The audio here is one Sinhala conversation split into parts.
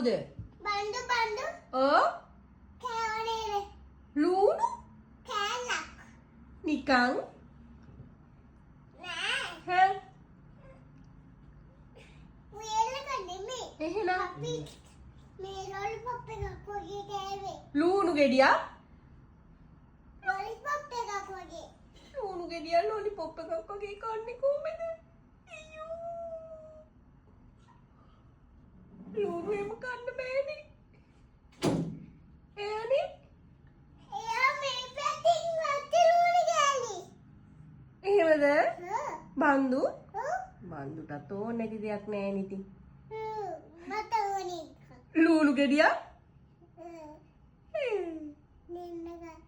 කවුද? බන්දු බන්දු. ඔව්. කෑවනේ. ලූණු කෑල්ලක්. නිකන් නෑ. ඈ. උයලක නෙමෙයි. එහෙනම් අපි මේ ලොලිපොප් එකක් වගේ කෑවේ. ලූණු ගෙඩියක්. ලොලිපොප් එකක් වගේ. ලූණු ගෙඩියක් ලොලිපොප් එකක් වගේ කන්නේ කොහමද? අයියෝ. ලූණු එහෙම කන්න බෑනේ. එයානේ. එයා මේ පැත්තෙන් ගත්ත ලූණු කෑලි. එහෙමද? හ්ම්. බන්දු හ්ම්. බන්දුටත් ඕන නැති දෙයක් නෑ නේ ඉතින්. හ්ම්. මට ඕනේ එකක්. ලූණු ගෙඩියක්. හ්ම්. මෙන්න ගන්න.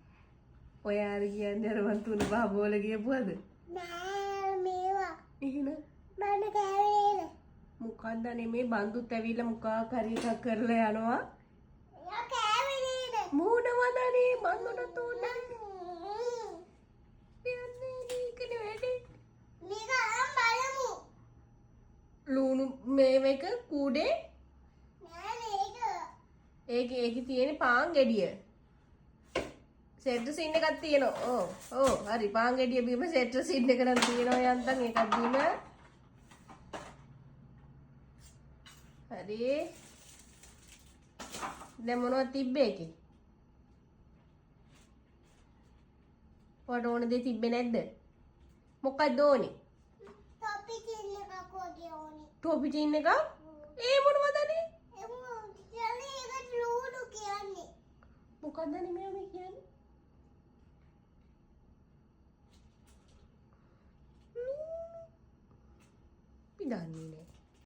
ඔය අර කියන්නේ අර මං තුන පහ බෝල කියපුවද? නෑ මේවා. එහෙනම් බන්දු කෑවේ නේද? මොකක්ද අනේ මේ බන්දුත් ඇවිල්ලා මොකක් හරි එකක් කරලා යනවා. එයා කෑවේ නේද? මූණවද අනේ බන්දුටත් ඕන නැති හ්ම්. දෙයක් නෑ නේ, ඒකනේ වැඩේ. මේක අරන් බලමු. ලූණු මේ එක කූඩේ. නෑ මේක. ඒකේ ඒකේ තියෙන පාන් ගෙඩිය. සෙට්‍රසින් එකක් තියෙනවා. ඔව් ඔව් හරි, පාන් ගෙඩිය බීම සෙට්‍රසින් එක නම් තියෙනවා යන්තම් ඒකක් බීම. හරි. දැන් මොනවද තිබ්බේ ඒකේ? ඔයාට ඕන දේ තිබ්බේ නැද්ද? මොකක්ද ඕනේ? ටොපි ටින් එකක් වගේ ඕනේ. ටොපි ටින් එකක්? ඒ මොනවද අනේ? ඒ කියන්නේ ඒක ලූණු කියන්නේ. මොකක්ද අනේ මෙයා මේ කියන්නේ? ලූණු. අපි දන්නේ නෑ.